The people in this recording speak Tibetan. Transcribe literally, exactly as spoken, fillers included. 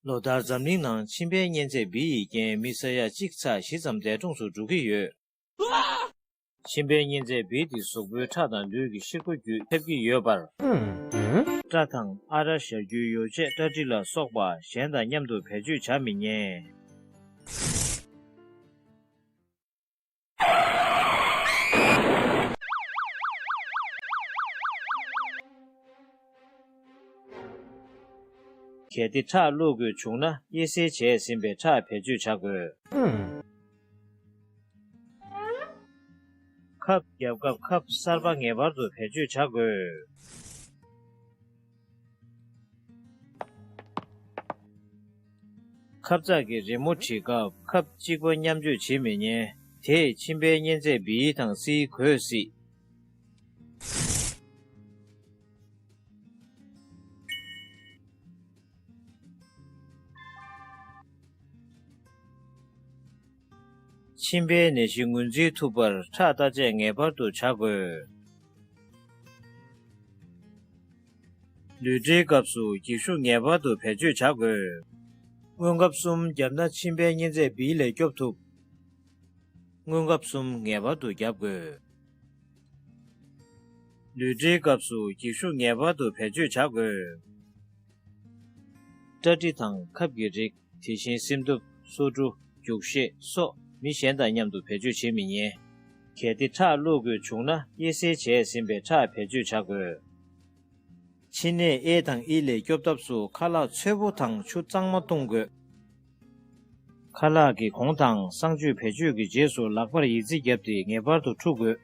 ལོ་ལྟར་འཛམ་གླིང་ནང་མཆིན་པའི་གཉན་ཚད་བི་ཡི་རྐྱེན་མི་ས་ཡ་གཅིག་ཚེག་བཞི་ཙམ་འདས་གྲོངས་སུ་འགྲོ་གི་ཡོད། མཆིན་པའི་གཉན་ཚད་བི་དེ་གཟུགས་པོའི་ཁྲག་དང་ལུས་ཀྱི་ཕྱིར་ཁོ་བརྒྱུད་ཐེབས་ཀྱི་ཡོད་པར། སྐྲ་དང་ཨ་ར་ཞར་རྒྱུའི་ཡོ་བྱད་སྐྲ་དྲི་ལ་སོགས་པ་གཞན་དང་མཉམ་དུ་བེད་སྤྱོད་བྱ་མི་ཉན། གལ་ཏེ་ཁྲག་བླུག་དགོས་བྱུང་ན། དབྱེ་གསེད་བྱས་ཟིན་པའི་ཁྲག་བེད་སྤྱོད་བྱ་དགོས། ཁབ་བརྒྱབ་སྐབས་ཁབ་གསར་པ་ངེས་པར་དུ་བེད་སྤྱོད་བྱ་དགོས། ཁབ་ཚགས་ཀྱི་རི་མོ་བྲིས་སྐབས་ཁབ་གཅིག་པ་མཉམ་སྤྱོད་བྱེད་མི་ཉན། དེས་མཆིན་པའི་གཉན་ཚད་བི་དང་སིའི་འགོས་སྲིད། མཆིན་པའི་ནད་གཞི་ངོས་འཛིན་ཐུབ་པར་ཁྲག་བརྟག་དཔྱད་ངེས་པར་དུ་བྱ་དགོས། ལུས་འབྲེལ་སྐབས་སུ་འགྱིག་ཤུགས་ངེས་པར་དུ་བེད་སྤྱོད་བྱ་དགོས། སྔོན་ཁབ་གསུམ་བརྒྱབ་ན་མཆིན་པའི་གཉན་ཚད་བི་ལས་སྐྱོབ་ཐུབ། སྔོན་ཁབ་གསུམ་ངེས་པར་དུ་བརྒྱབ་དགོས། ལུས་འབྲེལ་སྐབས་སུ་འགྱིག་ཤུགས་ངེས་པར་དུ་བེད་སྤྱོད་བྱ་དགོས། སྐྲ་དྲི་དང་ཁབ་ཀྱི་རིགས། དེ་བཞིན་སེམས་ཐུབ། སོ་འབྲུ། རྒྱུག་ཤེད་སོགས་མི་གཞན་དང་མཉམ་དུ་བེད་སྤྱོད་བྱེད་མི་ཉན། གལ་ཏེ་ཁྲག་བླུག་དགོས་བྱུང་ན། དབྱེ་གསེད་བྱས་ཟིན་པའི་ཁྲག་བེད་སྤྱོད་བྱ་དགོས། མཆིན་ནད་ཨེ་དང་ཨི་ལས་སྐྱོབ་ཐབས་སུ་ཁ་ལག་འཚོལ་པོ་དང་ཆུ་གཙང་མ་བཏུང་དགོས། ཁ་ལག་གི་གོང་དང་གསང་སྤྱོད་བེད་སྤྱོད་ཀྱི་རྗེས་སུ་ལག་པར་ཡི་ཙི་བརྒྱབ་སྟེ་ངེས་པར་དུ་འཁྲུ་དགོས།